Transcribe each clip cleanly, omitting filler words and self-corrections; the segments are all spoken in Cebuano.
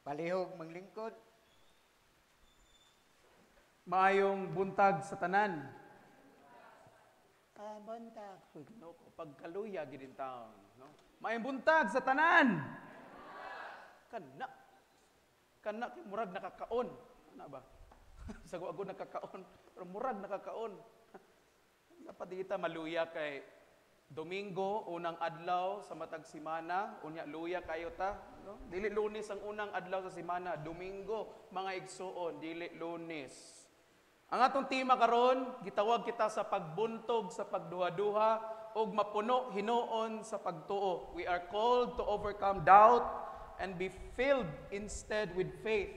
Palihog maglingkod. Maayong buntag sa tanan. Ah, buntag. Uy, Ginoo ko, pagkaluya gid taon, no? Maayong buntag sa tanan. Kana. Kana kay murag nakakaon. Ana ba? Sa ako nakakaon, pero murag nakakaon. Dapat di kita maluya kay Domingo, unang adlaw sa matag simana, unya luya kayo ta, no? Dili Lunes ang unang adlaw sa simana, Domingo, mga igsuon, dili Lunes. Ang atong tema karon, gitawag kita sa pagbuntog sa pagduha-duha ug mapuno hinuon sa pagtuo. We are called to overcome doubt and be filled instead with faith.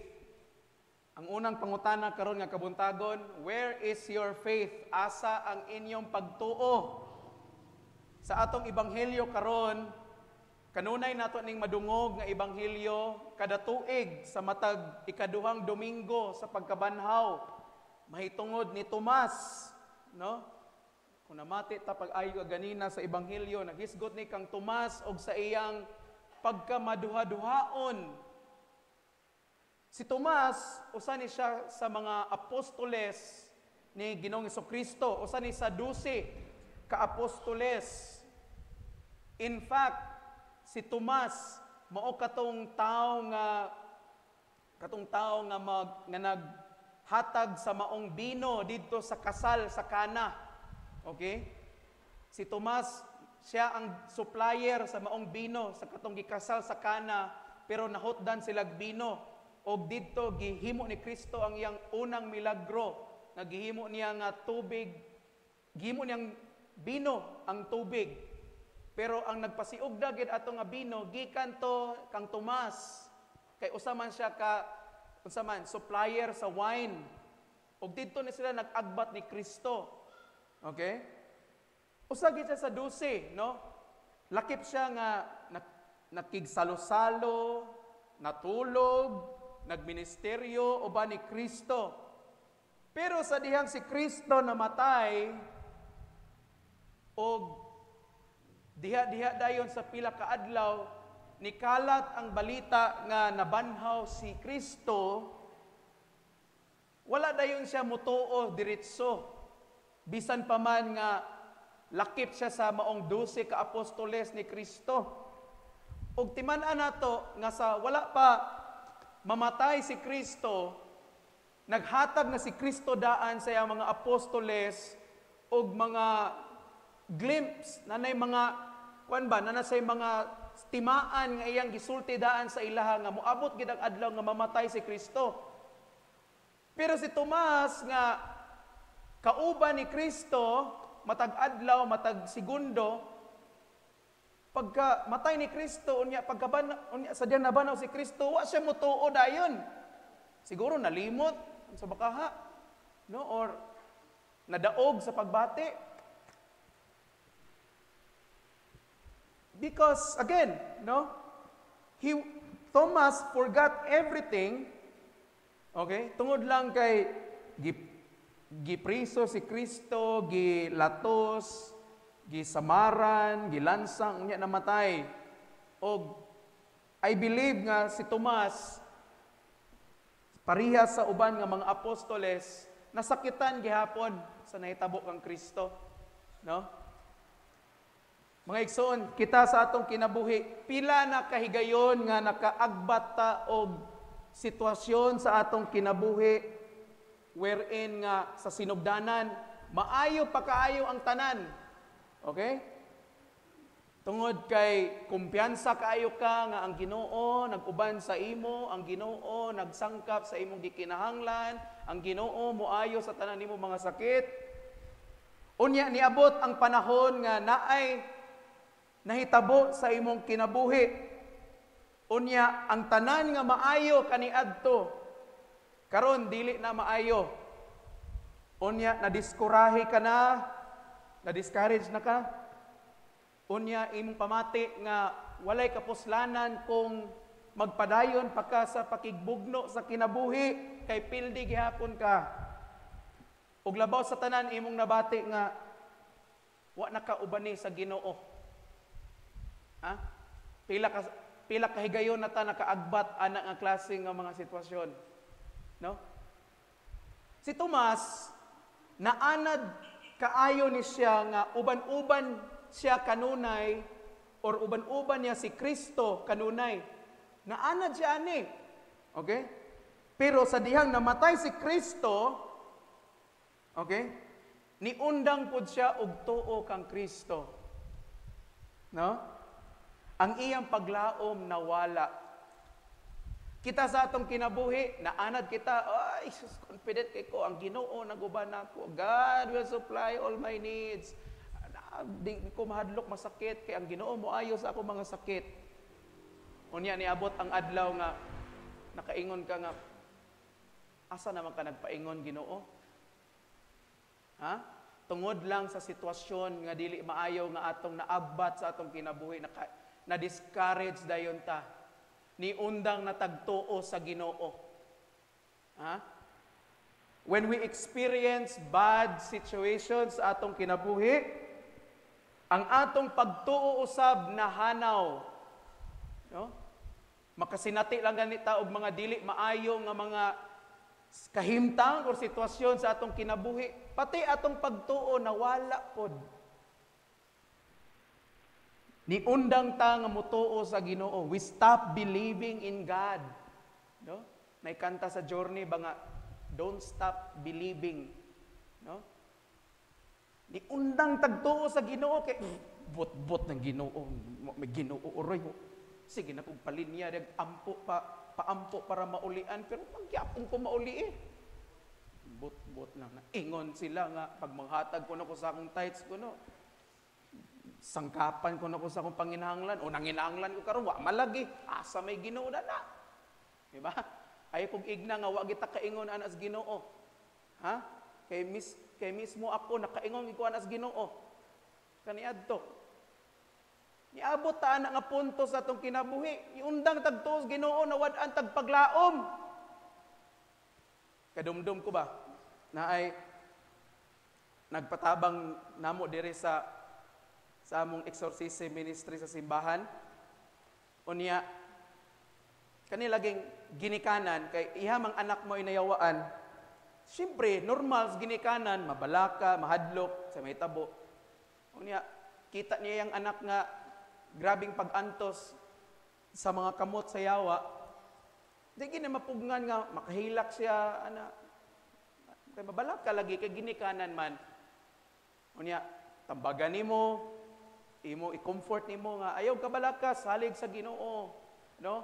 Ang unang pangutana karon nga kabuntagon, where is your faith? Asa ang inyong pagtuo? Sa atong ebanghelyo karon, kanunay nato ning madungog nga ebanghelyo kada tuig sa matag ikaduhang Domingo sa pagkabanhaw, mahitungod ni Tomas, no? Kung namati ta pag-ayo ganina sa ebanghelyo, naghisgot ni kang Tomas og sa iyang pagkamaduha-duhaon. Si Tomas, usa ni siya sa mga apostoles ni Ginoong Kristo, usa ni sa 12 ka apostoles. In fact, si Tomas mao katong tawo nga nga naghatag sa maong bino didto sa kasal sa Kana. Okay? Si Tomas, siya ang supplier sa maong bino sa katong gikasal sa Kana, pero nahutdan sila bino og didto gihimo ni Kristo ang iyang unang milagro nga gihimo niya nga tubig, gihimo niyang bino ang tubig. Pero ang nagpasiugda gid ato nga bino gikan to kang Tomas. Kay usa man siya ka unsa man supplier sa wine. Ug didto ni sila nag-agbat ni Kristo. Okay? Usa gid siya sa 12, no? Lakip siya nga nakigsalo-salo, natulog, nagministeryo uban ni Kristo. Pero sa dihang si Kristo namatay og diha-diha dayon sa pila ka adlaw nikalat ang balita nga nabanhaw si Kristo, wala dayon siya mutuo diretso. Bisan pa man nga lakip siya sa maong 12 ka apostoles ni Kristo. Og timan-an nato nga sa wala pa mamatay si Kristo, naghatag na si Kristo daan sa iyang mga apostoles og mga glimpse, nanay mga kuan ba, nanay say mga timaan nga iyang gisulti daan sa ilaha nga moabot gid ang adlaw nga mamatay si Kristo. Pero si Tomas nga kauban ni Kristo matag adlaw, matag segundo, pagka matay ni Kristo, unya pagkaban unya sa diyang nabanhaw si Kristo, wa siya motuo dayon. Siguro nalimot sa bakaha, no, or nadaog sa pagbati. Because again, no, Thomas forgot everything. Okay? Tungod lang kay gipriso si Kristo, gilatos, gisamaran, gilansang, unya namatay. Og I believe nga si Tomas, pareha sa uban nga mga apostoles, nasakitan gihapon sa nahitabo kang Kristo, no? Mga igsoon, kita sa atong kinabuhi, pila na kahigayon nga nakaagbat ta og sitwasyon sa atong kinabuhi wherein nga sa sinugdanan, maayo pa kaayo ang tanan. Okay? Tungod kay kumpiyansa kaayo ka nga ang Ginoo nag-uban sa imo, ang Ginoo nagsangkap sa imong gikinahanglan, ang Ginoo moayo sa tanan nimo mga sakit. Unya niabot ang panahon nga naay nahitabo sa imong kinabuhi. Unya ang tanan nga maayo kaniadto karon dili na maayo. Unya nadiskurahe ka na, na-discourage na ka. Unya imong pamati nga walay kapuslanan kung magpadayon pa ka sa pakigbugno sa kinabuhi kay pildi gihapon ka. Ug labaw sa tanan imong nabati nga wa na ka ubani sa Ginoo. Ha? Pila ka Pila kahigayon na ta nakaagbat ana nga klase nga mga sitwasyon. No? Si Tomas, naanad kaayo ni siya nga uban-uban siya kanunay or uban-uban niya si Kristo kanunay. Naanad siya ani. Okay? Pero sa dihang namatay si Kristo, okay? Niundang pud siya og tuo kang Kristo. No? Ang iyang paglaom nawala. Kita sa atong kinabuhi, naanad kita, "Ay, sus, confident kay ko, ang Ginoo naguban nako. God will supply all my needs. Di ko mahadlok masakit kay ang Ginoo moayo sa ako mga sakit." Unya niabot ang adlaw nga nakaingon ka nga, "Asa naman ka nagpaingon, Ginoo?" Ha? Tungod lang sa sitwasyon nga dili maayo nga atong naagbat sa atong kinabuhi, na discourage dayon ta. Niundang na tag tuo sa Ginoo. Ha? When we experience bad situations sa atong kinabuhi, ang atong pagtuo usab nahanaw. No? Makasinati lang ganita og mga dili maayo nga mga kahimtang or sitwasyon sa atong kinabuhi, pati atong pagtuo nawala pod. Niundang ta nga mutuo sa Ginoo. We stop believing in God. No? May kanta sa Journey ba nga, "Don't Stop Believing." No? Niundang tagtuo sa Ginoo kay bot-bot ng Ginoo, may Ginoo uroy. Sige na kog palinya dag ampo pa paampo para maulian, pero magyapon ko mauli eh. Bot-bot lang na. Ingon sila nga pag manghatag ko na ko sa akong tithes ko no. Sangkapan ko na ko sa akong panginahanglan o nanginahanglan ko karon, wa malagi. Asa may Ginoo na na? Di ba? Ay kog igna nga wa kita kaingon ana sa Ginoo. Ha? Kay mismo ako nakaingon ko ana sa Ginoo. Kaniadto. Niabot ta ana nga punto sa atong kinabuhi. Iundang tagtuos Ginoo, nawad-an tag paglaom. Kadumdum ko ba na ay nagpatabang namo diri sa among exorcism ministry sa simbahan. Unya kani laging ginikanan kay iha mang anak mo inayawaan. Siyempre, normal sa ginikanan, mabalaka, mahadlok sa may tabo. Unya, kita niya yung anak nga grabing pag-antos sa mga kamot sa yawa. Di gina mapugnan nga makahilak siya ana. Kay mabalaka lagi kay ginikanan man. Unya, tambagan nimo, imo i-comfort nimo nga ayaw kabalaka, salig sa Ginoo, no?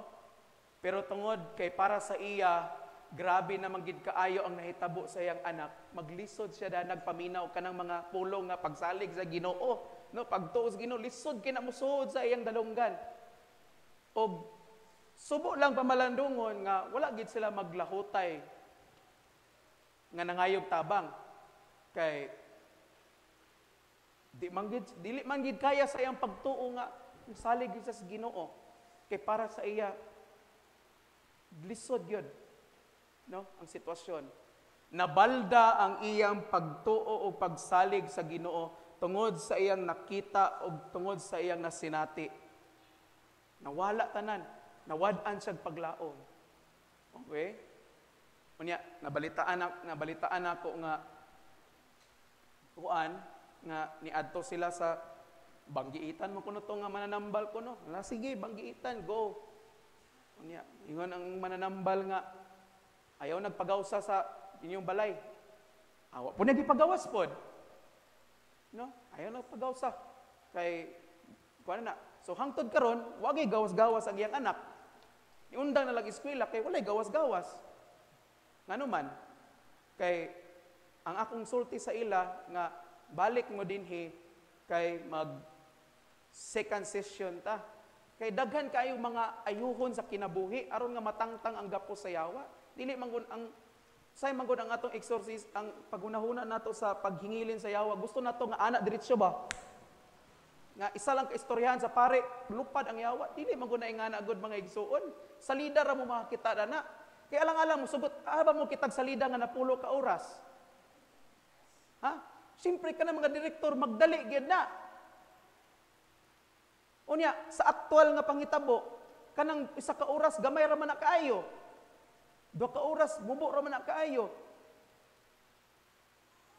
Pero tungod kay para sa iya grabe na gid kaayo ang nahitabo sa iyang anak, maglisod siya da nagpaminaw kanang mga pulong nga pagsalig sa Ginoo, no, pagtuo sa Ginoo, lisod kay na mosuod sa iyang dalunggan. Og subo lang pamalandungon nga wala gid sila maglahutay nga nangayog tabang kay di man gid dili man gid kaya sa iyang pagtuo nga salig gid sa Ginoo kay para sa iya lisod yun, no, ang sitwasyon. Nabalda ang iyang pagtuo o pagsalig sa Ginoo tungod sa iyang nakita o tungod sa iyang nasinati. Nawala tanan, nawad-an siyang paglaom. Okay? Unya, nabalitaan ako nga kuan nga niadto sila sa banggiitan mo kuno to nga mananambal kuno. Ala, sige, banggiitan, go. Unya, ingon ang mananambal nga ayaw nagpagawsa sa inyong balay. Awa po nagipagawas pod. No? Ayaw nagpagawsa. Kay kuan na. So hangtod karon, wagay gawas-gawas ang iyang anak. Iundang na lang eskwela kay walay gawas-gawas. Ngano man? Kay ang akong sulti sa ila nga balik mo dinhi kay mag second session ta. Kay daghan kayo mga ayuhon sa kinabuhi aron nga matangtang ang gapos sa yawa. Dili man gud ang say man gud ang atong exorcist, ang pagunahuna nato sa paghingilin sa yawa, gusto nato nga ana diretso ba? Nga isa lang ka istoryahan sa pare, lupad ang yawa. Dili man gud na ingana gud, mga igsuon. Salida ra mo makakita na. Kay alang-alang mo sugot, ba mo kitag salida nga napulo ka oras? Ha? Siyempre ka na mga direktor magdali gyud na. Unya, sa aktual nga pangitabo, Kanang 1 ka oras, gamay ra man na kaayo. 2 ka oras, mubo ra man na kaayo.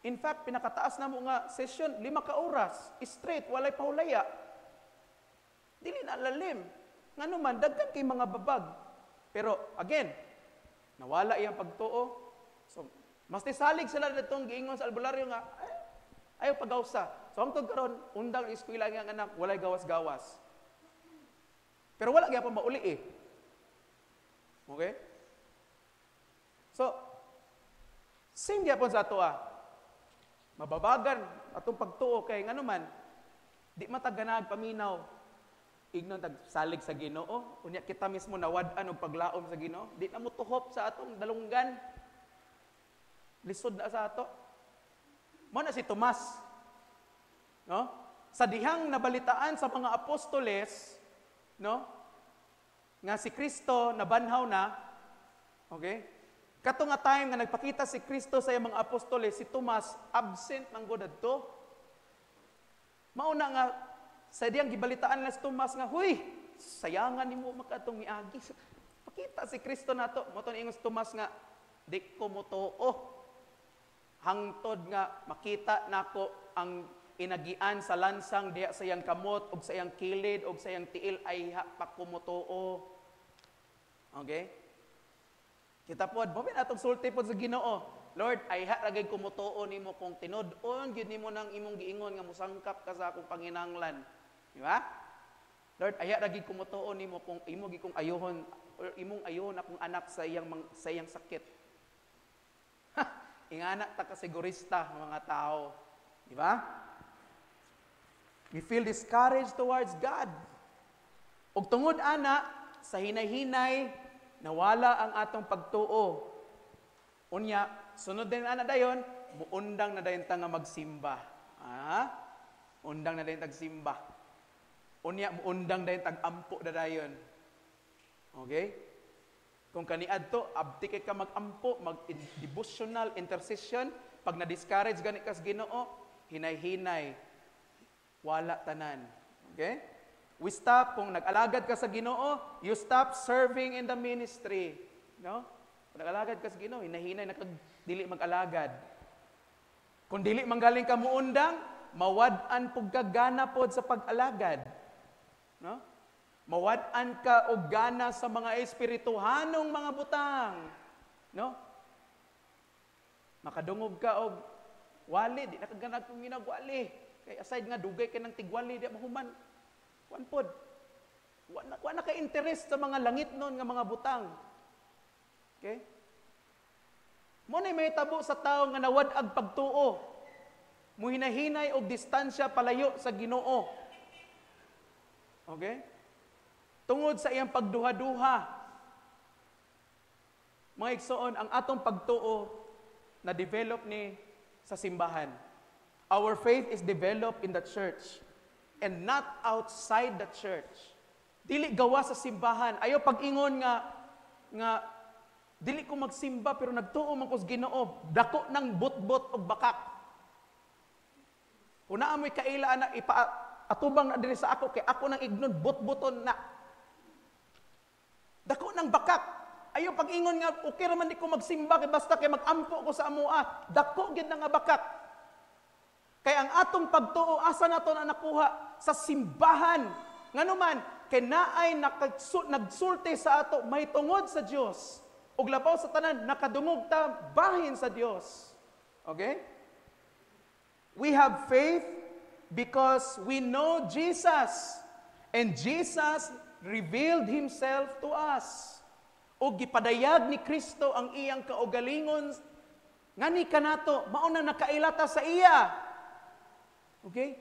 In fact, pinakataas na mo nga session, 5 ka oras, straight, walay pahulaya. Dili na lalim. Ngano man, daghan kay mga babag. Pero again, nawala iyang pagtuo. So, mas salig sila ditong giingon sa albularyo nga, ay, ayaw pagawsa. So, hangtod karon, undang eskwela ang anak, walay gawas-gawas. Pero wala gyapon mauli eh. Okay? So, same gyapon sa ato ah. Mababagan atong pagtuo kay ngano man di man ta ganahag paminaw. Ignon tag salig sa Ginoo, unya kita mismo nawad-an og paglaom sa Ginoo, di na mo tuhop sa atong dalunggan. Lisod na sa ato. Mo na si Tomas. No? Sa dihang nabalitaan sa mga apostoles, no? Nga si Kristo nabanhaw na, okay? Kato nga time nga nagpakita si Kristo sa iyang mga apostoles, si Tomas absent man gud adto. Mauna nga sa diyang gibalitaan na si Tomas nga, "Huy, sayangan nimo makatong miagi. Pakita si Kristo nato." Mo to ingon si Tomas nga, "Di ko motuo hangtod nga makita nako ang inagian sa lansang diha sa iyang kamot ug sa iyang kilid ug sa iyang tiil, ay ha pa ko motuo." Okay? Kita pod, mo atong sulti pod sa Ginoo. "Lord, ay ha ra ko motuo nimo kung tinud-on gyud nimo nang imong giingon nga musangkap ka sa akong panginanglan." Di ba? "Lord, ay ha ra ko motuo nimo kung imo gi kong ayuhon or imong ayuhon akong anak sa iyang sakit." Ha, ingana ta ka sigurista mga tao. Di ba? We feel discouraged towards God. Ug tungod ana, sa hinay-hinay, nawala ang atong pagtuo. Unya, sunod din ana dayon, muundang na dayon ta nga magsimba. Ah? Undang na dayon tagsimba. Unya, muundang dayon tag-ampo na dayon. Okay? Kung kaniadto, abti kay ka mag-ampo, mag-devotional intercession, pag na-discourage gani kas Ginoo, hinay-hinay, wala tanan. Okay? We stop, kung nag-alagad ka sa Ginoo, you stop serving in the ministry. No? Kung nag-alagad ka sa Ginoo, hinahinay na kag dili mag-alagad. Kung dili manggaling ka muundang, mawad-an pug ka gana pod sa pag-alagad. No? Mawad-an ka og gana sa mga espirituhanong mga butang. No? Makadungog ka og wali, di na ka ganag kung ginagwali. Kay aside nga dugay kay nang tigwali di mahuman. Kuan pod. Wa na ka interest sa mga langit nun nga mga butang. Okay? Mo na may tabo sa tao nga nawad-ag pagtuo. Muhinahinay og distansya palayo sa Ginoo. Okay? Tungod sa iyang pagduha-duha. Mga igsoon, ang atong pagtuo na develop ni sa simbahan. Our faith is developed in the church and not outside the church. Dili gawa sa simbahan. Ayaw pag-ingon nga nga dili ko magsimba pero nagtuo man ko sa Ginoo, dako ng butbot og bakak. Kung naa mo'y kaila na ipa atubang na diri sa ako kay ako nang ignon butbuton na. Dako ng bakak. Ayaw pag-ingon nga okay ra man di ko magsimba kay basta kay mag-ampo ko sa amoa. Dako gyud na nga bakak. Kay ang atong pagtuo, asa nato na nakuha? Sa simbahan. Ngano man kay naay nagsulti sa ato may tungod sa Dios. Ug labaw sa tanan, nakadungog ta bahin sa Dios. Okay? We have faith because we know Jesus. And Jesus revealed Himself to us. O gipadayag ni Kristo ang iyang kaugalingon ngani kanato, mao na nakailata sa iya. Okay?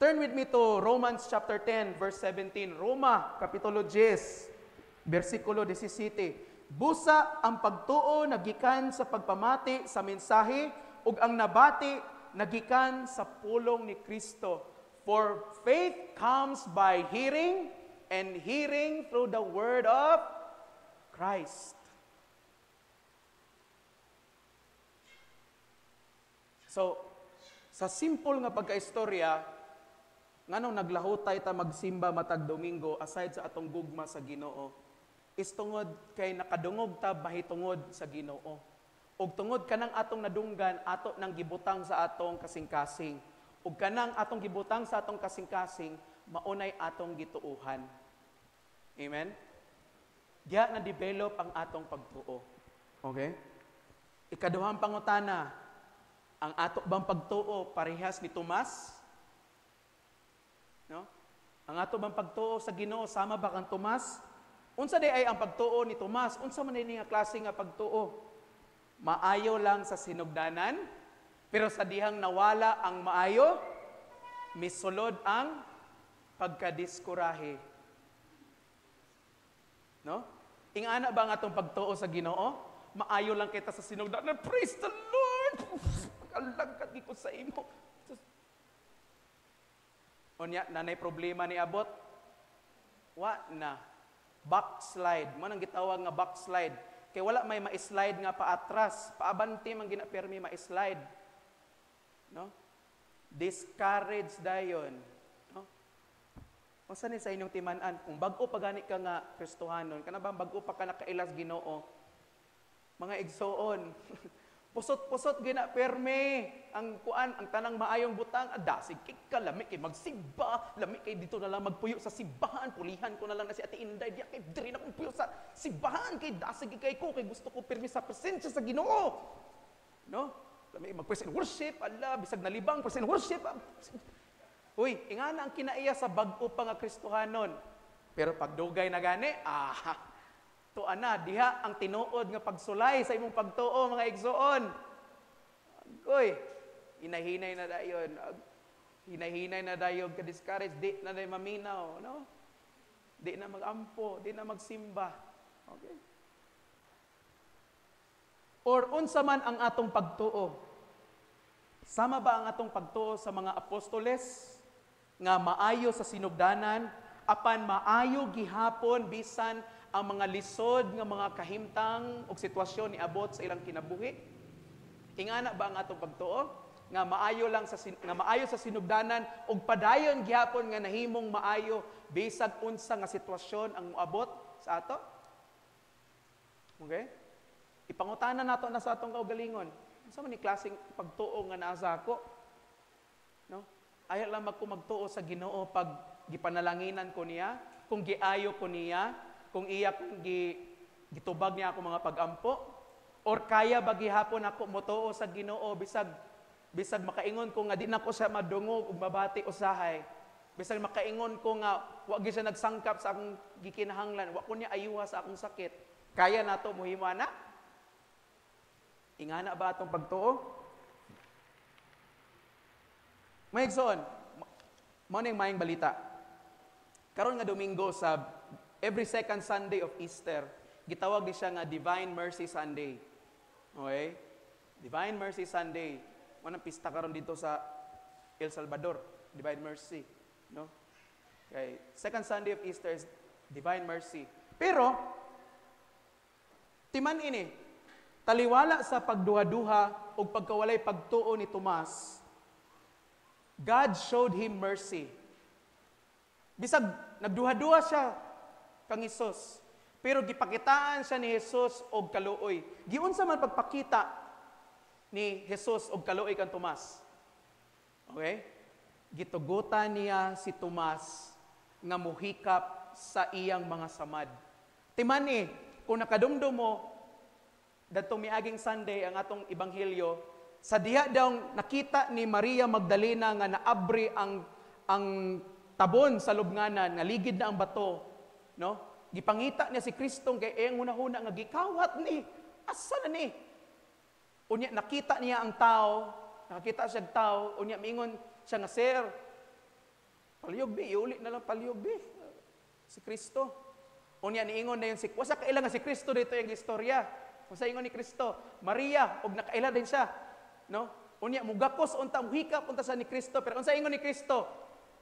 Turn with me to Romans chapter 10 verse 17. Roma kapitulo 10 bersikulo 17. Busa ang pagtuo nagikan sa pagpamati sa mensahe, ug ang nabati nagikan sa pulong ni Kristo. For faith comes by hearing, and hearing through the word of Christ. So, sa simple nga pagkaistorya, Nganong naglahutay ta magsimba matag Domingo aside sa atong gugma sa Ginoo is tungod kay nakadungog ta mahitungod sa Ginoo. Ug tungod kanang atong nadunggan, ato nang gibutang sa atong kasing-kasing. Ug kanang atong gibutang sa atong kasing-kasing, maunay atong gituuhan. Amen? Diya na develop ang atong pagtuo. Okay? Ikaduhang pangutana, ang ato bang pagtuo parehas ni Tomas? No? Ang ato bang pagtuo sa Ginoo sama ba kang Tomas? Unsa diay ang pagtuo ni Tomas? Unsa man ini nga klase nga pagtuo? Maayo lang sa sinugdanan, pero sa dihang nawala ang maayo, misulod ang pagkadiskurahe. No? Ingana ba ang atong pagtuo sa Ginoo? Maayo lang kita sa sinugdanan. Praise the Lord! Alagad ko sa imo. Unya, nanay problema ni abot? Wa na. Backslide. Mo nang gitawag nga backslide. Kay wala may ma-slide nga paatras. Paabante man gina-permi ma-slide. No? Discourage dayon. No? Unsa ni sa inyong timan-an? Kung bag-o pa gani ka nga Kristohanon, kana ba bag-o pa ka nakailas Ginoo? Mga igsoon, pusot-pusot gina perme ang kuan, ang tanang maayong butang, dasig kay ka, lami kay magsimba, lami kay dito na lang magpuyo sa simbahan, pulihan ko na lang na si Ate Inday diya kay diri na kong puyo sa simbahan kay dasig kay ko kay gusto ko pirmi sa presensya sa Ginoo. No? Lami mag-praise and worship, ala bisag nalibang praise and worship. Uy, ingana ang kinaiya sa bag-o pa nga Kristohanon. Pero pagdugay na gani, tuan na, diha ang tinuod nga pagsulay sa imong pagtuo, mga igsoon. Agoy, hinahinay na dayon. Hinahinay na dayon ka discourage, di na dayon maminaw, no? Di na magampo, di na magsimba. Okay? Or unsa man ang atong pagtuo? Sama ba ang atong pagtuo sa mga apostoles nga maayo sa sinugdanan, apan maayo gihapon bisan ang mga lisod nga mga kahimtang o sitwasyon niabot sa ilang kinabuhi? Ingana ba ang atong pagtuo nga maayo lang sa nga maayo sa sinugdanan ug padayon gihapon nga nahimong maayo bisag unsa nga sitwasyon ang moabot sa ato? Okay? Ipangutana nato na sa atong kaugalingon. Unsa man ni klaseng pagtuo nga naa sa ako? No? Ayaw lang magko magtuo sa Ginoo pag gipanalanginan ko niya, kung giayo ko niya, kung iya kung gitubag niya ako mga pagampo, or kaya ba gihapon ako motuo sa Ginoo bisag bisag makaingon ko nga di nako siya madungog ug mabati usahay, bisag makaingon ko nga wa gyud siya nagsangkap sa akong gikinahanglan, wa ko niya ayuha sa akong sakit. Kaya nato mohimo ana? Ingana ba atong pagtuo? Mga igsoon, mao ning maayong balita. Karon nga Domingo sa every second Sunday of Easter, gitawag di siya nga Divine Mercy Sunday. Okay? Divine Mercy Sunday. Mao nang pista karon dito sa El Salvador, Divine Mercy, no? Okay. Second Sunday of Easter is Divine Mercy. Pero timan ini, taliwala sa pagduha-duha o pagkawalay pagtuo ni Tomas, God showed him mercy. Bisag nagduha-duha siya kang Hesus, pero gipakitaan siya ni Jesus og kaluoy. Giunsa man pagpakita ni Jesus og kaluoy kang Tomas? Okay? Gitugutan niya si Tomas nga muhikap sa iyang mga samad. Timan ni, kung nakadumdum mo, dadtong miaging Sunday ang atong ebanghelyo, sa diha daw nakita ni Maria Magdalena nga naabri ang tabon sa lubnganan, nga ligid na ang bato, no? Gipangita niya si Kristo kay iyang hunahuna nga gikawat ni, asa na ni? Unya nakita niya ang tao, nakakita siya og tao, unya miingon siya nga, "Sir, palihog bi, iuli na lang palihog bi si Kristo." Unya niingon na yun si, wasa kaila nga si Kristo dito yung istorya. Unsa ingon ni Kristo? "Maria," og nakaila din siya, no? Unya mugakos unta, muhikap unta sa ni Kristo, pero unsa ingon ni Kristo?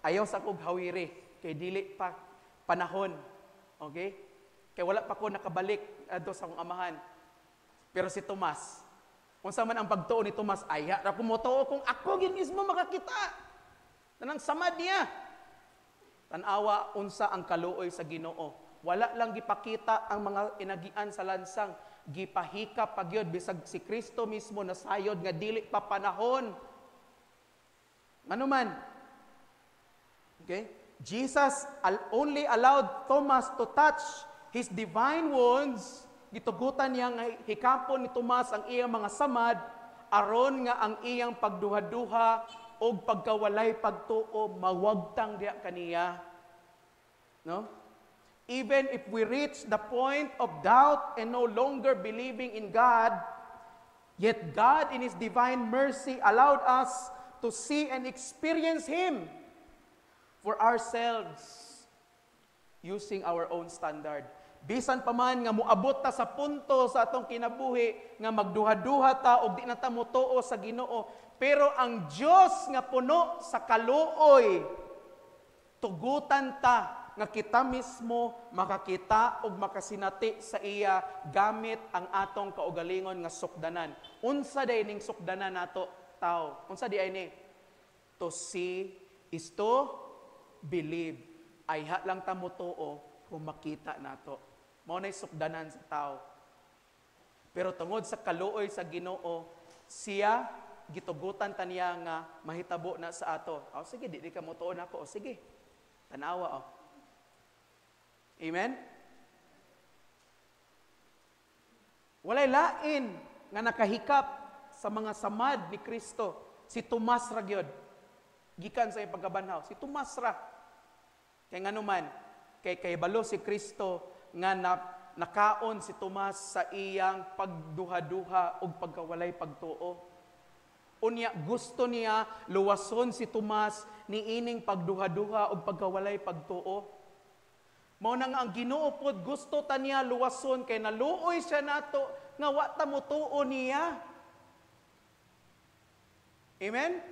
"Ayaw sa kog hawiri kay dili pa panahon." Okay? Kay wala pa ko nakabalik adto sa akong amahan. Pero si Tomas, unsa man ang pagtuo ni Tomas, "Ay, ra ko motuo kung ako gyud mismo makakita." Tanang samad niya. Tanawa unsa ang kaluoy sa Ginoo. Wala lang gipakita ang mga inagian sa lansang, gipahikap pa gyud bisag si Kristo mismo nasayod nga dili pa panahon. Manuman. Okay? Jesus only allowed Thomas to touch his divine wounds. Gitugutan niya nga hikapon ni Tomas ang iyang mga samad aron nga ang iyang pagduha-duha og pagkawalay pagtuo mawagtang diha kaniya. No? Even if we reach the point of doubt and no longer believing in God, yet God in His divine mercy allowed us to see and experience Him for ourselves using our own standard. Bisan pa man nga moabot ta sa punto sa atong kinabuhi nga magduha-duha ta og di na ta motuo sa Ginoo, pero ang Dios nga puno sa kaluoy, tugutan ta nga kita mismo makakita og makasinati sa iya gamit ang atong kaugalingon nga sukdanan. Unsa day ning sukdanan nato, tao? Unsa di ay ni? To see is to believe. Ayha lang ta motuo kung makita nato. Mao nay sukdanan sa tao. Pero tungod sa kaluoy sa Ginoo, siya gitugutan ta niya nga mahitabo na sa ato. O sige, di ka motuo nako. O sige. Tanawa oh. Amen? Walay lain nga nakahikap sa mga samad ni Kristo. Si Tomas ra gyud. Gikan sa iyang pagkabanhaw. Si Tomas ra. Kay nganuman, kay balo si Kristo nga nakaon si Tomas sa iyang pagduha-duha ug pagkawalay pagtuo. Unya gusto niya luwason si Tomas niining pagduha-duha ug pagkawalay pagtuo. Mao na nga ang Ginoo pod gusto ta niya luwason kay naluoy siya nato nga wa ta motuo niya. Amen?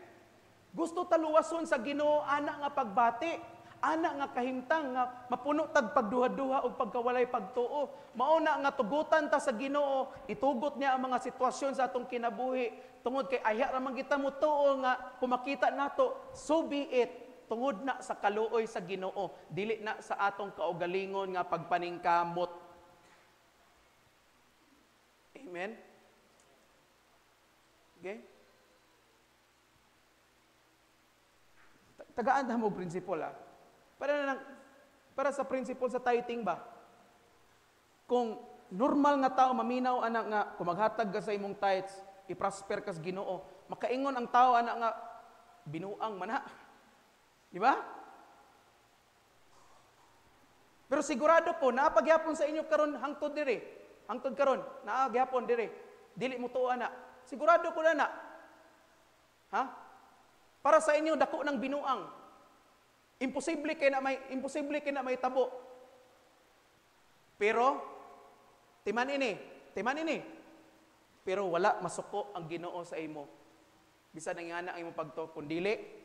Gusto ta luwason sa Ginoo ana nga pagbati, ana nga kahimtang nga mapuno tag pagduha-duha ug pagkawalay pagtuo. Mao na nga tugutan ta sa Ginoo, itugot niya ang mga sitwasyon sa atong kinabuhi tungod kay ayha ra man kita motuo nga kumakita nato, so be it. Tungod na sa kaluoy sa Ginoo, dili na sa atong kaugalingon nga pagpaningkamot. Amen? Okay? Tagaan na mo principle, ah. Para sa principle sa tithing ba? Kung normal nga tao maminaw anak nga kung maghatag ka sa imong tithes, i-prosper ka sa Ginoo, makaingon ang tao anak nga binuang man ha. Di ba? Pero sigurado ko, naapagyapon sa inyo karon hangtod diri. Hangtod karon, naagyapon diri. Dili mo tuo ana. Sigurado ko na na. Ha? Para sa inyo dako ng binuang. Imposible kay na may tabo. Pero timan ini. Pero wala masuko ang Ginoo sa imo. Bisan ang ingana ang imong pagtuo, kundili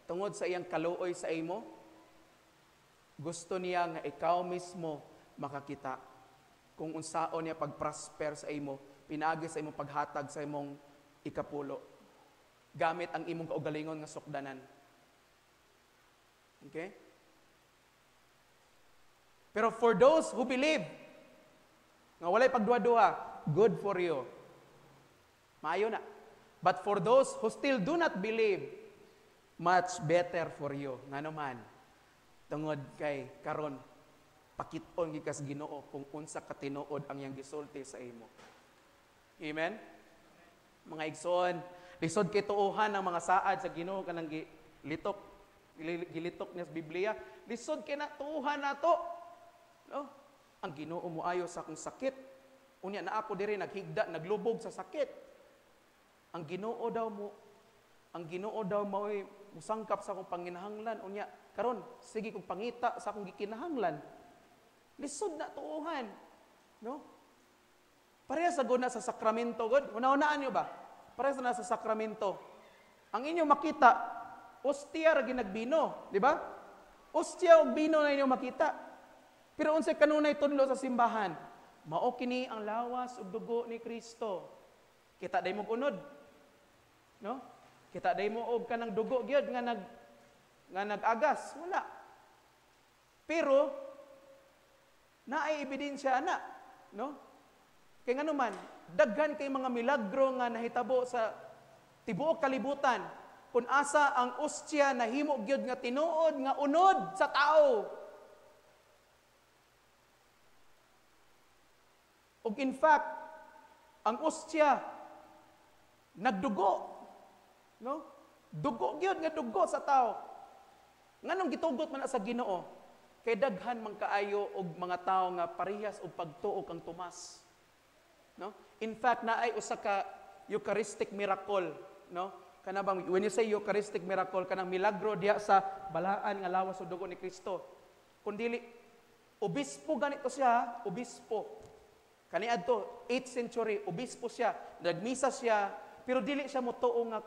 tungod sa iyang kaluoy sa imo, gusto niya nga ikaw mismo makakita kung unsaon niya pagprosper sa imo, pinaagi sa imong paghatag sa imong ikapulo, gamit ang imong kaugalingon nga sukdanan. Okay? Pero for those who believe, nga walay pagduha-duha, good for you. Maayo na. But for those who still do not believe, much better for you. Ngano man, tungod kay karon pakit-on gyud ka sa Ginoo kung unsa ka tinuod ang iyang gisulti sa imo. Amen? Mga igsoon, lisod kay tuohan ang mga saad sa Ginoo kanang gilitok niya sa Biblia. Lisod kay na tuohan nato. No? Ang Ginoo moayo sa akong sakit. Unya na ako diri naghigda, naglubog sa sakit. Ang Ginoo daw mao'y musangkap sa akong panginahanglan. Unya karon sige kong pangita sa akong gikinahanglan. Lisod na tuohan, no? Parehas sa guna sa sakramento god. Una-unaan niyo ba? Parehas na sa sakramento. Ang inyo makita, ostia ra ginagbino, di ba? Ostia og bino na inyo makita. Pero unsay kanunay tudlo sa simbahan? Mao kini ang lawas ug dugo ni Kristo. Kita day mo unod. No? Kita day mo og kanang dugo gyud nga Nga nag-agas, wala. Pero naay ebidensya ana, no? Kay ngano man, daghan kay mga milagro nga nahitabo sa tibuok kalibutan kung asa ang ostya nahimo gyud nga tinuod nga unod sa tao. Ug in fact, ang ostya nagdugo, no? Dugo gyud nga dugo sa tao. Nganong gitugot man na sa Ginoo? Kay daghan man kaayo og mga tawo nga parehas og pagtuo kang Tomas. No? In fact, naay usa ka Eucharistic miracle, no? Kana bang when you say Eucharistic miracle, kanang milagro diha sa balaan nga lawas ug dugo ni Kristo. Kun dili obispo ganito siya, obispo. Kaniadto 8th century, obispo siya, nagmisa siya, pero dili siya motuo nga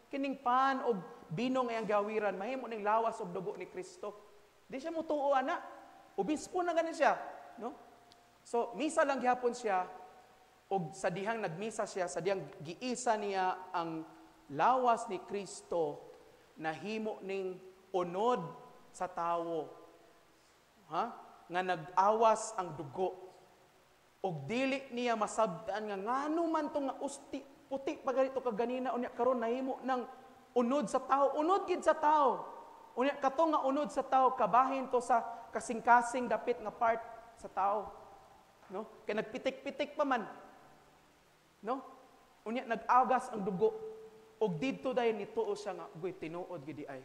kining pan og bino nga iyang gawiran mahimo ning lawas ug dugo ni Kristo. Di siya motuo ana. Obispo na gani siya, no? So misa lang gihapon siya, og sa dihang nagmisa siya, sa dihang giisa niya ang lawas ni Kristo, nahimo ning unod sa tawo. Ha? Nga nag-awas ang dugo. Og dili niya masabtan nga ngano man to nga usti puti pa ganito kaganina, unya karon nahimo ng unod sa tao, unod gid sa tao. Unya kato nga unod sa tao kabahin to sa kasing-kasing dapit nga part sa tao, no? Kay nagpitik-pitik pa man, no? Unya nag-agas ang dugo. Og didto dayon nituo siya nga guy tinuod gid ay,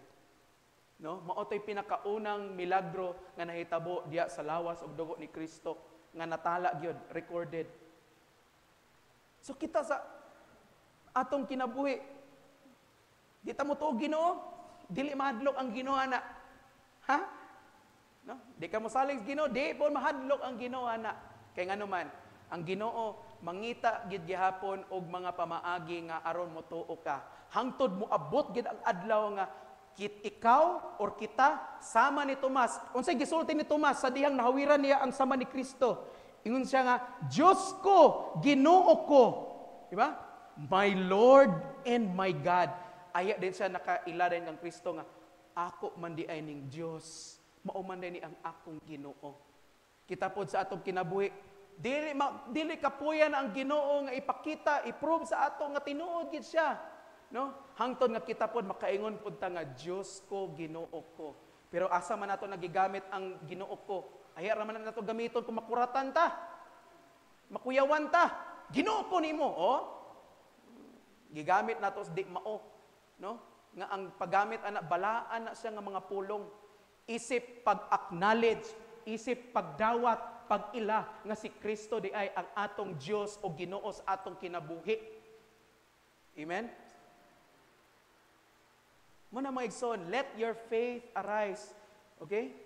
no? Mao toy pinakaunang milagro nga nahitabo diha sa lawas og dugo ni Kristo nga natala gyud, recorded. So kita sa atong kinabuhi, di ta motuo Ginoo, dili mahadlok ang Ginoo ana. Ha? No? Di ka mosalig sa Ginoo, di po mahadlok ang Ginoo ana. Kay ngano man, ang Ginoo mangita gid gihapon og mga pamaagi nga aron motuo ka. Hangtod moabot gid ang adlaw nga kit ikaw or kita sama ni Tomas. Unsay gisulti ni Tomas sa dihang nahawiran niya ang sama ni Kristo? Ingon siya nga, Dios ko, Ginoo ko. Di ba? My Lord and my God. Aya din siya nakaila din kang Kristo nga ako man di ay ning Dios, mao man di ni ang akong Ginoo. Kita pod sa atong kinabuhi, dili kapuyan ang Ginoo nga ipakita, i-prove sa ato nga tinuod gid siya, no? Hangtod nga kita pod makaingon pod ta nga Dios ko, Ginoo ko. Pero asa man nato nagigamit ang Ginoo ko? Aya ra man nato gamiton kung makuratan ta, makuyawan ta. Ginoo ko nimo, oh. Gigamit nato sa di mao, no? Nga ang paggamit ana balaan na siya nga mga pulong. Isip pag-acknowledge, isip pagdawat, pag-ila nga si Kristo di ay ang atong Dios o Ginoo sa atong kinabuhi. Amen? Muna mga igsoon, let your faith arise. Okay?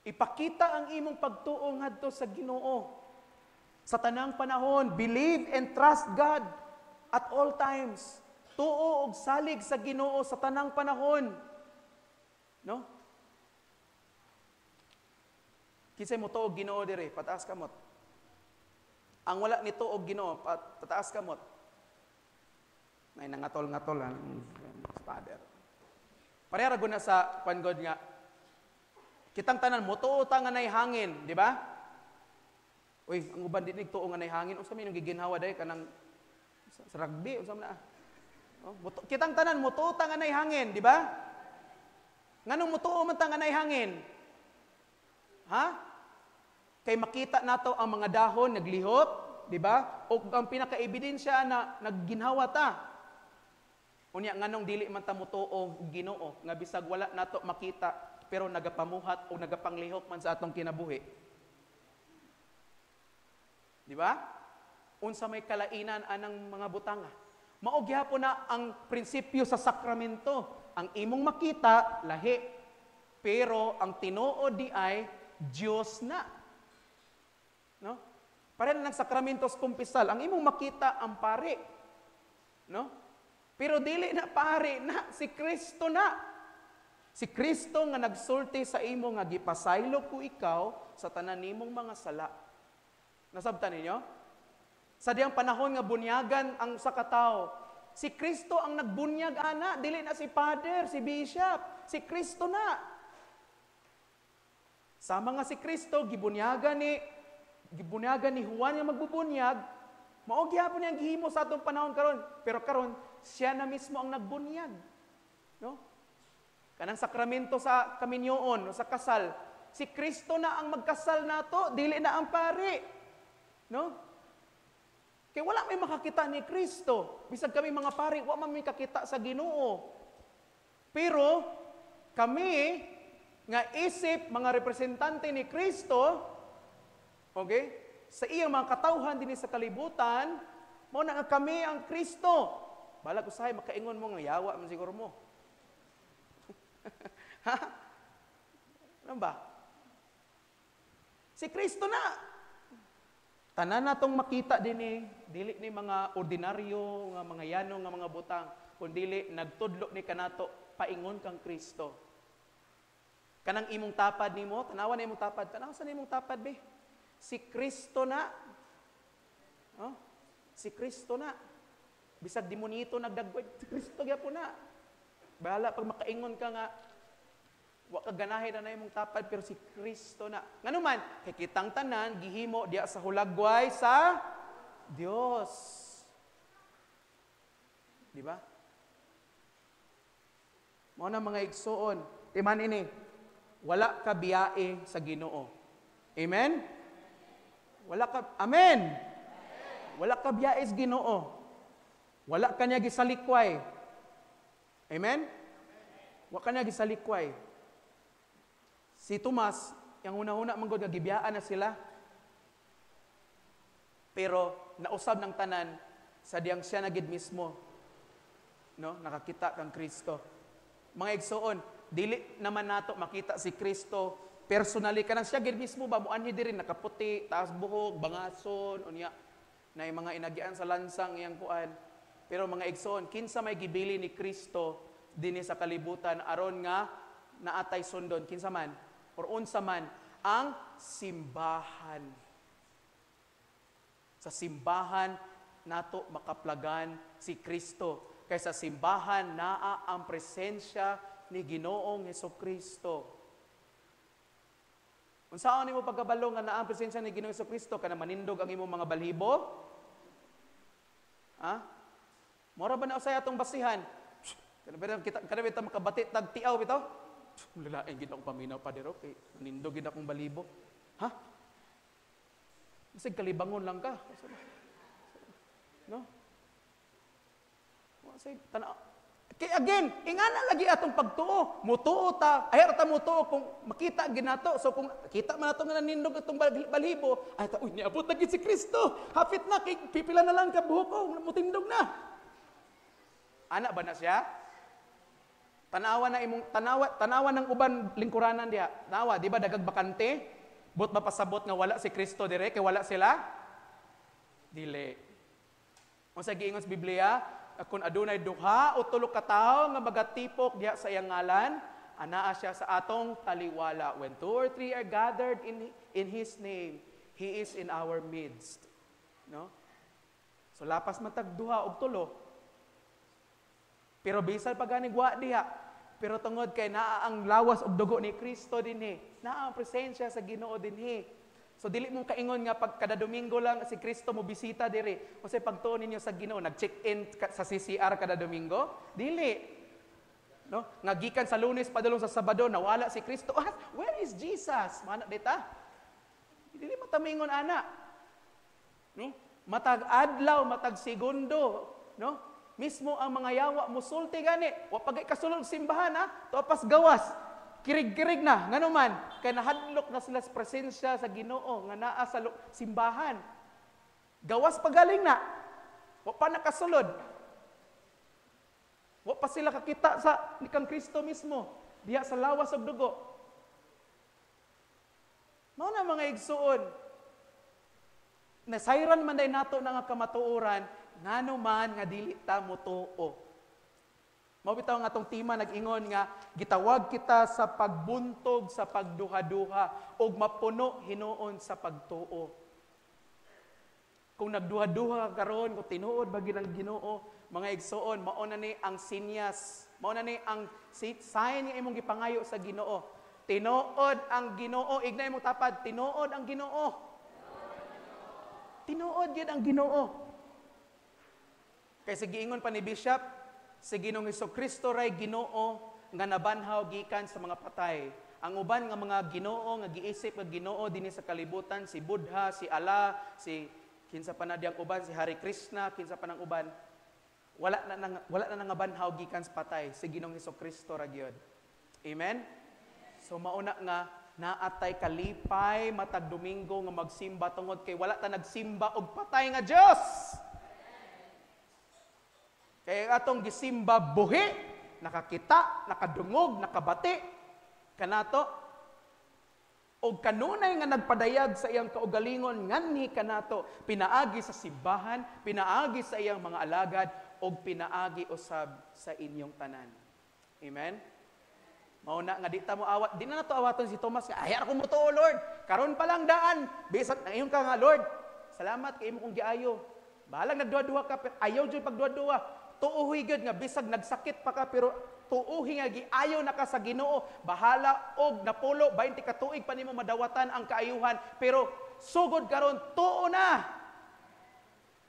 Ipakita ang imong pagtuo ngadto sa Ginoo. Sa tanang panahon, believe and trust God at all times. Tuo og salig sa Ginoo sa tanang panahon. No? Kinsay mo tuo og Ginoo dire, pataas kamot. Ang wala ni tuo og Ginoo, pataas kamot. Nay nangatol-ngatol ang father. Pareha ra gud na sa kwan god nga kitang tanan mo tuo ta nga nay hangin, di ba? Uy, ang uban di nagtuo nga nay hangin, unsa may giginhawa day kanang sa rugby, unsa man na? Oh, kitang tanan mo tuo ta nga nay hangin, di ba? Nganong motuo man ta nga nay hangin? Ha? Kay makita nato ang mga dahon naglihok, di ba? O ang pinaka-ebidensya na nagginhawa ta. Unya nganong dili man ta motuo og Ginoo nga bisag wala nato makita pero nagapamuhat o nagapanglihok man sa atong kinabuhi. Di ba? Unsa may kalainan anang mga butanga. Mao gihapon na ang prinsipyo sa sakramento. Ang imong makita lahi, pero ang tinuod di ay Dios na. No? Pareho lang sakramento sa kumpisal, ang imong makita ang pare. No? Pero dili na pare na, si Kristo na. Si Kristo nga nagsulti sa imo nga gipasaylo ko ikaw sa tanan nimong mga sala. Nasabtan ninyo? Sa diyang panahon nga bunyagan ang sa katawo, si Kristo ang nagbunyag ana, dili na si Father, si Bishop. Si Kristo na. Sama nga si Kristo gibunyagan ni Juan nga magbubunyag, mao gihapon niyang gihimo sa atong panahon karon. Pero karon siya na mismo ang nagbunyag. No? Kanang sakramento sa kaminyoon o sa kasal, si Kristo na ang magkasal nato, dili na ang pari. No? Kay wala may makakita ni Kristo. Bisag kami mga pari, wa man may kakita sa Ginoo. Pero kami nga isip mga representante ni Kristo, okay? Sa iyang mga katawhan dinhi sa kalibutan, mao na nga kami ang Kristo. Balag usahay makaingon mo nga yawa man siguro mo. Ha? Ano ba? Si Kristo na. Tanan natong makita dinhi, dili ni mga ordinaryo nga mga yano nga mga butang, kundi nagtudlo ni kanato paingon kang Kristo. Kanang imong tapad nimo, tanawa na imong tapad, tanawa sa imong tapad be. Si Kristo na. Oh? Si Kristo na. Bisag demonito nagdagway, si Kristo gyapon na. Bahala pag makaingon ka nga wa ka ganahe na imong tapad, pero si Kristo na. Ngano man, kay kitang tanan gihimo diya sa hulagway sa Dios. Di ba? Mao na, mga igsuon, timan ini, wala ka biyae sa Ginoo. Amen? Wala ka. Amen. Wala ka biyae sa Ginoo. Wala ka niya gisalikway. Amen? Wa ka niya gisalikway. Si Tomas, yang una-una man gud nga gibiyaan na sila. Pero nausab ng tanan sa diyang siya na gid mismo, no, nakakita kang Kristo. Mga igsuon, dili naman nato makita si Kristo personally, kanang siya gid mismo ba muanhi diri, nakaputi, taas buhok, bangason, unya na yung mga inagian sa lansang iyang kuan. Pero mga igsoon, kinsa may gibili ni Kristo dinhi sa kalibutan aron nga naatay sundon? Kinsa man or unsa man? Ang simbahan. Sa simbahan nato makaplagan si Kristo. Kay sa simbahan naa ang presensya ni Ginoong Hesukristo. Unsaon nimo pagkabalo nga naa ang presensya ni Ginoong Hesukristo? Kana manindog ang imong mga balhibo? Ha? Mora ba na usay atong basihan? Kana ba kita, kana ba makabati tag tiaw bitaw? Lalain gid akong paminaw, Pader, okay. Manindog gid akong balibo. Ha? Basig kalibangon lang ka. No? Say, tanaw. Kay again, ingana lagi atong pagtuo. Mutuo ta, ay ta mutuo kung makita ginato. So kung kita man nato nga nanindog atong balhibo, ay ta, uy, niabot na gid si Kristo. Hapit na kay pipila na lang ka buhok ko, mutindog na. Ana ba na siya? Tanawa na imong tanawa, tanawa ng uban lingkuranan diha. Tanawa, di ba dagag bakante? Buot ba pasabot nga wala si Kristo dire kay wala sila? Dili. Unsa giingon sa Biblia? Kung adunay duha o tulo ka tawo nga magatipok diha sa iyang ngalan, anaa siya sa atong taliwala. When two or three are gathered in His name, He is in our midst. No? So lapas man tag duha og tulo. Pero bisan pa gani wa diha, pero tungod kay naa ang lawas og dugo ni Kristo dinhi, naa ang presensya sa Ginoo dinhi. So dili mo kaingon nga pag kada Domingo lang si Kristo mo bisita diri. Unsay pagtuo ninyo sa Ginoo, nag-check-in sa CCR kada Domingo? Dili. No? Nga gikan sa Lunes padulong sa Sabado nawala si Kristo. Ah, where is Jesus? Mana dita? Dili matamingon ana. No? Matag adlaw, matag segundo, no? Mismo ang mga yawa musulti gani, wa pa gay kasulod simbahan ha, tuapas gawas. Kirig-kirig na, ngano man, kay nahadlok na sila sa presensya sa Ginoo nga naa sa simbahan. Gawas pa galing na. Wa pa nakasulod. Wa pa sila kakita sa ni kang Kristo mismo diha sa lawas ug dugo. Mao na, mga igsuon. Nasayran man day nato na nga kamatuoran, ngano man nga dili ta motuo. Mao bitaw nga atong tema nag-ingon nga gitawag kita sa pagbuntog sa pagduha-duha ug mapuno hinuon sa pagtuo. Kung nagduha-duha ka karon kung tinuod ba gid ang Ginoo, mga igsuon, mao na ni ang sinyas. Mao na ni ang sign nga imong gipangayo sa Ginoo. Tinuod ang Ginoo, ignay mo tapad, tinuod ang Ginoo. Tinuod gyud ang Ginoo. Kay sa giingon pa ni Bishop, si Ginoong Kristo ray Ginoo nga nabanhaw gikan sa mga patay. Ang uban nga mga Ginoo nga giisip nga Ginoo dinhi sa kalibutan, si Buddha, si Allah, si kinsa pa na diyang uban, si Hare Krishna, kinsa pa nang uban, wala na nangabanhaw gikan sa patay, si Ginoong Kristo ra gyud. Amen. So mauna nga naatay kalipay matag Domingo nga magsimba tungod kay wala ta nagsimba og patay nga Dios. Kay ang atong gisimba buhi, nakakita, nakadungog, nakabati kanato og kanunay nga nagpadayag sa iyang kaugalingon nganhi kanato pinaagi sa simbahan, pinaagi sa iyang mga alagad og pinaagi usab sa inyong tanan. Amen. Mao na nga di ta mo awat, di na nato awaton si Tomas nga ay ako mo tuo, Lord. Karon pa lang daan, bisan ingon ka nga, "Lord, salamat kay imo kong giayo." Bahalag nagduha-duha ka pero ayaw jud pagduha-duha. Tuohi gyud nga bisag nagsakit pa ka pero tuohi nga giayo na ka sa Ginoo. Bahala og napulo, 20 ka tuig pa nimo madawatan ang kaayuhan, pero sugod karon tuo na.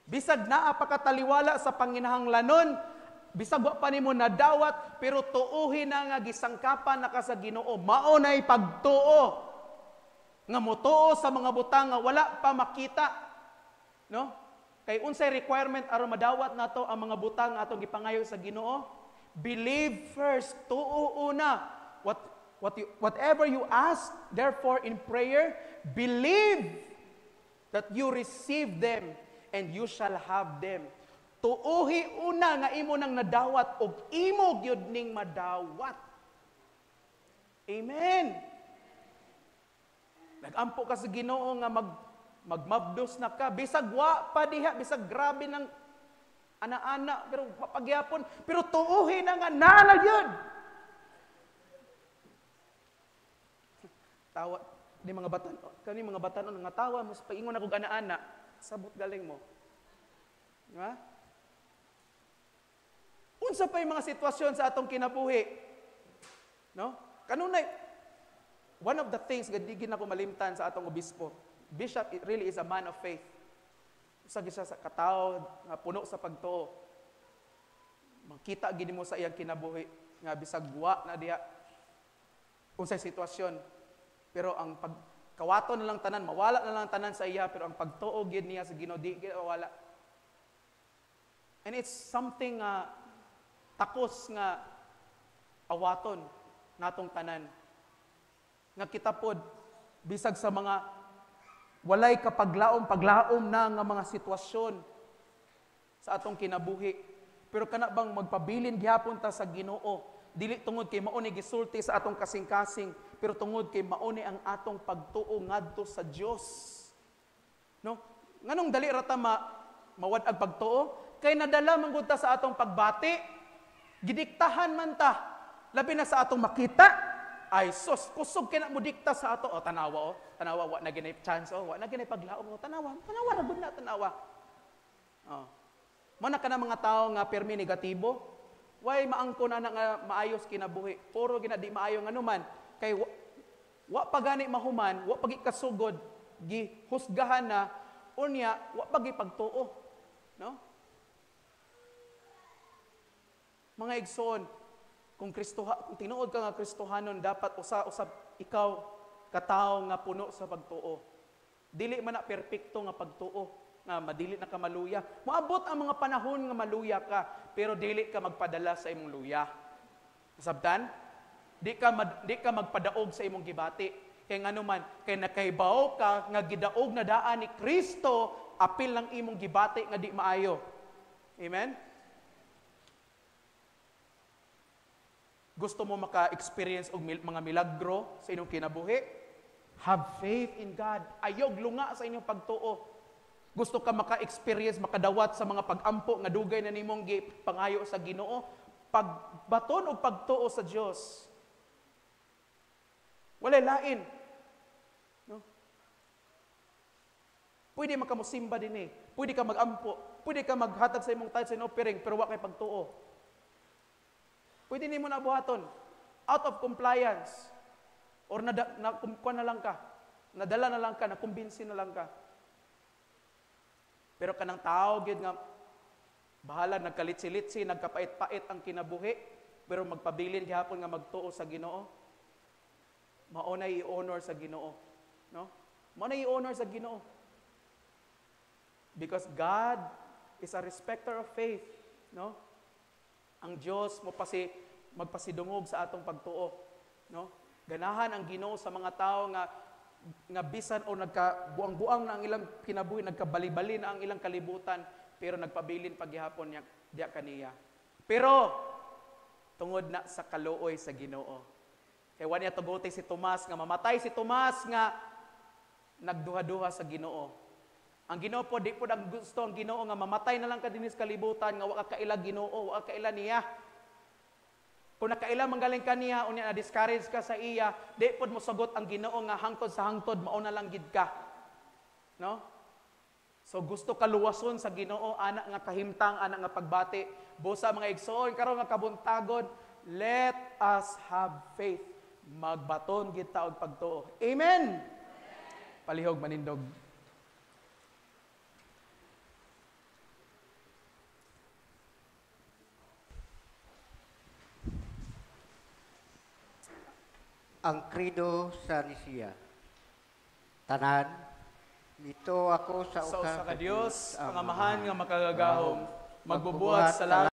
Bisag naa pa ka taliwala sa panginahanglanon, bisag wa pa nimo nadawat, pero tuohi na nga gisangkapan na ka sa Ginoo. Mao nay pagtuo nga motuo sa mga butang nga wala pa makita. No? Kay unsay requirement aron madawat nato ang mga butang nga atong gipangayo sa Ginoo? Believe first, tuo una. Whatever you ask, therefore, in prayer, believe that you receive them and you shall have them. Tuuhi una nga imo nang nadawat og imo gyud ning madawat. Amen. Nagampo ka sa Ginoo nga magmabdos na ka bisag wa pa diha, bisag grabe ng ana-ana, pero pagyapon, pero tuuhi na nga naa na gyud. Tawa di mga batan kani mga batanon nga tawa mo sa paingon ako ana-ana, sabot galing mo. Di ba? Unsa pa yung mga sitwasyon sa atong kinabuhi? No? Kanunay, one of the things nga di gid nako malimtan sa atong obispo, Bishop, it really is a man of faith. Usa gyud siya sa katawo nga puno sa pagtuo. Makita gid mo sa iyang kinabuhi nga bisag wa na diha unsay sitwasyon, pero ang pagkawato na lang tanan, mawala na lang tanan sa iya, pero ang pagtuo gid niya sa Ginoo di gid mawala. And it's something nga takos nga awaton natong tanan. Nga kita pod bisag sa mga walay kapaglaom, paglaom na nga mga sitwasyon sa atong kinabuhi. Pero kana bang magpabilin gihapon ta sa Ginoo, dili tungod kay mao ni gisulti sa atong kasing-kasing, pero tungod kay mao ni ang atong pagtuo ngadto sa Dios. No? Nganong dali ra ta mawad-ag pagtuo? Kay nadala man gud ta sa atong pagbati. Gidiktahan man ta. Labi na sa atong makita. Ay sus, kusog kay na mo dikta sa ato. O tanawa o, tanawa wa na ginay chance o, wa na ginay paglaom o, tanawa, tanawa ra gud na tanawa. Oh. Mo na kana mga tawo nga pirmi negatibo. Way maangko na nga maayos kinabuhi. Puro gina di maayo nganuman kay wa pa gani mahuman, wa pa kasugod, gihusgahan na unya wa pa gipagtuo, no? Mga igsoon, kung tinuod ka nga Kristohanon, dapat usa-usab ikaw katawo nga puno sa pagtuo. Dili man na perpekto nga pagtuo, nga madili na ka maluya. Moabot ang mga panahon nga maluya ka, pero dili ka magpadala sa imong luya. Nasabtan? Di ka magpadaog sa imong gibati. Kay nganuman, kay nakaibaw ka nga gidaog na daan ni Kristo, apil lang imong gibati nga di maayo. Amen? Gusto mo maka-experience og mga milagro sa inyong kinabuhi? Have faith in God. Ayog lunga sa inyong pagtuo. Gusto ka maka-experience, makadawat sa mga pag-ampo nga dugay na nimong gipangayo sa Ginoo? Pagbaton og pagtuo sa Dios. Walay lain. No? Pwede makamusimba din eh. Pwede ka mag-ampo. Pwede ka maghatag sa imong tithes and offering, pero wa kay pagtuo. Pwede nimo na buhaton out of compliance or na, na lang ka. Nadala na lang ka, nakumbinsi na lang ka. Pero kanang tao gyud nga bahala nagkalitsi-litsi, nagkapait-pait ang kinabuhi, pero magpabilin gihapon nga magtuo sa Ginoo. Mao na i-honor sa Ginoo, no? Mao na i-honor sa Ginoo. Because God is a respecter of faith, no? Ang Dios mo pasi magpasidungog sa atong pagtuo, no? Ganahan ang Ginoo sa mga tao nga nga bisan o nagkabuang-buang na ang ilang kinabuhi, nagkabali-bali na ang ilang kalibutan, pero nagpabilin paghihapon niya diya kaniya. Pero tungod na sa kaluoy sa Ginoo. Kay wa niya tuguti si Tomas nga mamatay si Tomas nga nagduha-duha sa Ginoo. Ang Ginoo po, di po ang gusto ang Ginoo nga mamatay na lang ka dinhi sa kalibutan nga wa ka kaila Ginoo, wa ka kaila niya. Kung nakaila manggaling ka niya, unya na discourage ka sa iya, di pod mo sagot ang Ginoo nga hangtod sa hangtod mao na lang gid ka. No? So gusto kaluwason sa Ginoo ana nga kahimtang, ana nga pagbati. Busa, mga igsoon, karon nga kabuntagon, let us have faith. Magbaton gid ta og pagtuo. Amen. Palihog manindog. Ang Credo sa Nicea. Tanan, mituo ako sa Sa usa ka ka Dios, ang Amahan nga makagagahom, magbubuhat sa langit